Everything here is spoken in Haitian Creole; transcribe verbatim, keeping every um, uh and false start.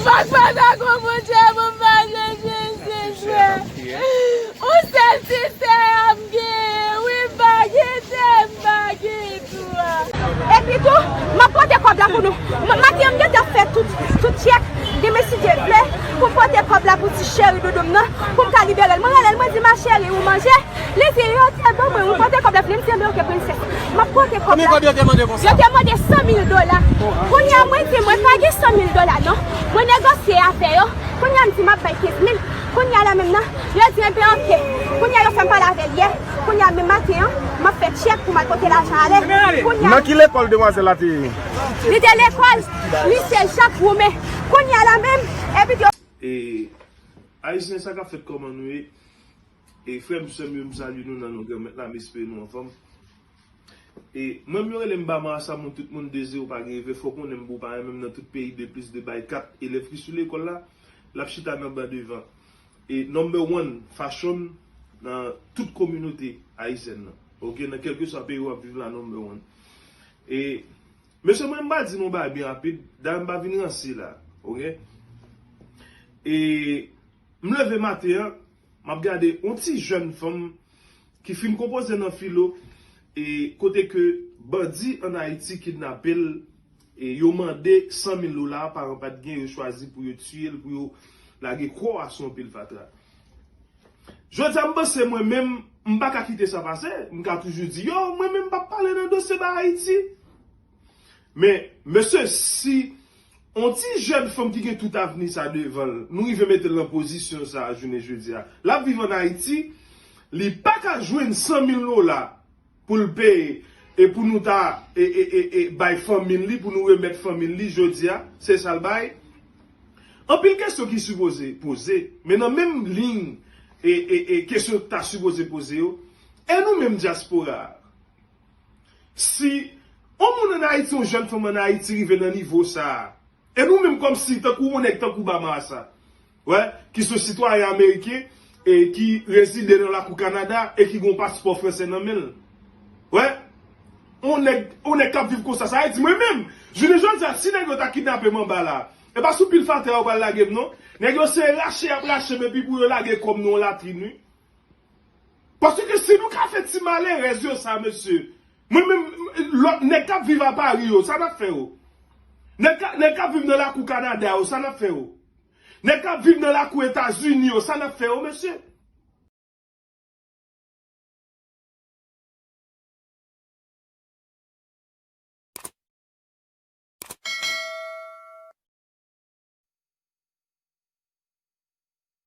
Fòk pa ta gon Bondye pou m pa jwenn Jezi, frè. Yon sèl ti sè a m gen, wi, m pa gen sè, m pa gen dwa. Epi tou, m ap pote kòb la pou nou. M- Maten an, m gentan fè tout, tout tchèk, demen si Dye vle, pou m pote kòb la pou ti cheri doudou m nan, pou m ka libere l. Mwen rele l, mwen di, ma chérie, ou manje? Li di, yo te ban mwen, ou pote kòb la pou li? M di, enben, oke, prensès. M ap pote kòb la. Konbyen kòb yo te mande konsa? Yo te mande san mil dola. Kounye a, mwen di, mwen pa gen san mil dola, non. Mwen negosye avè yo. Kounye a, m di, m ap bay kenz mil. Kounye a la menm nan, yo di, enben, oke. Kounye a, yo fè m pale avè l yè. Kounye a, menm maten an, m ap fè tchèk pou m al pote lajan ale. Kounye a, nan ki lekòl demwazèl la te ye? Li te lekòl Lise Jak Woumen. Kounye a la menm, epi yo. E Ayisyen, sa k ap fèt, kòman nou ye? E frè m, sè m yo, m salye nou nan non Granmèt la, m espere nou anfòm. E mwen, m yo rele m Bama Samoun, tout moun de zewo pa gen revè, fò konnen m bon paran menm nan tout peyi de plis de bay kat, elèv ki sou lekòl la, l ap chita nan ban devan. E number one fashion nan tout kominote ayisyèn nan. Oke, nan kèlkeswa peyi w ap viv la, number one. E mesye, mwen, m pa di nou bagay byen rapid, dayè m pa vin ranse la. Oke? E m leve maten an, m ap gade yon ti jèn fanm ki fin konpoze nan filo, e kote ke bandi ann Ayiti kidnape l, e yo mande san mil dola, paran pa t gen, yo chwazi pou yo tiye l, pou yo lage kò a sou yon pil fatra. Jodi a, m panse mwen menm, m pa ka kite sa pase, m ka toujou di, yo, mwen menm m p ap pale nan dosye ba Ayiti. Men, mesye, si yon ti jèn fanm ki gen tout avni sa devan l, nou rive mete l nan pozisyon sa a jounen jodi a, l ap viv ann Ayiti, li pa ka jwenn san mil dola pou l peye, e pou nou ta, e, e, e, e, bay fanmi l li, pou nou remèt fanmi l li jodi a, se sa l bay. Anpil kesyon ki sipoze poze, men nan menm liy, e, e, e, kesyon ta sipoze poze yo, e nou menm dyaspora a? Si yon moun ann Ayiti, yon jèn fanm ann Ayiti rive nan nivo sa a, e nou menm kòmsi tankou yon nèg tankou Bama sa, wè, ki se yon sitwayen ameriken e ki rezide nan lakou Kanada e ki gen yon paspò fransè nan men l. Wè, yon nèg, yon nèg k ap viv konsa, sa vle di mwen menm, jounen jodi a, si nèg yo ta kidnape m anba la, e pa sou pil fatra yo pral lage m non. Nèg yo se rache y ap rache m epi pou yo lage kò m nan yon latrin, wi. Paske si nou ka fè ti malerèz yo sa, mesye, mwen menm, lòt nèg k ap viv a Pari yo, sa n ap fè yo? Nèg ka, nèg k ap viv nan lakou Kanada yo, sa n ap fè yo? Nèg k ap viv nan lakou Etazini yo, sa n ap fè yo, mesye?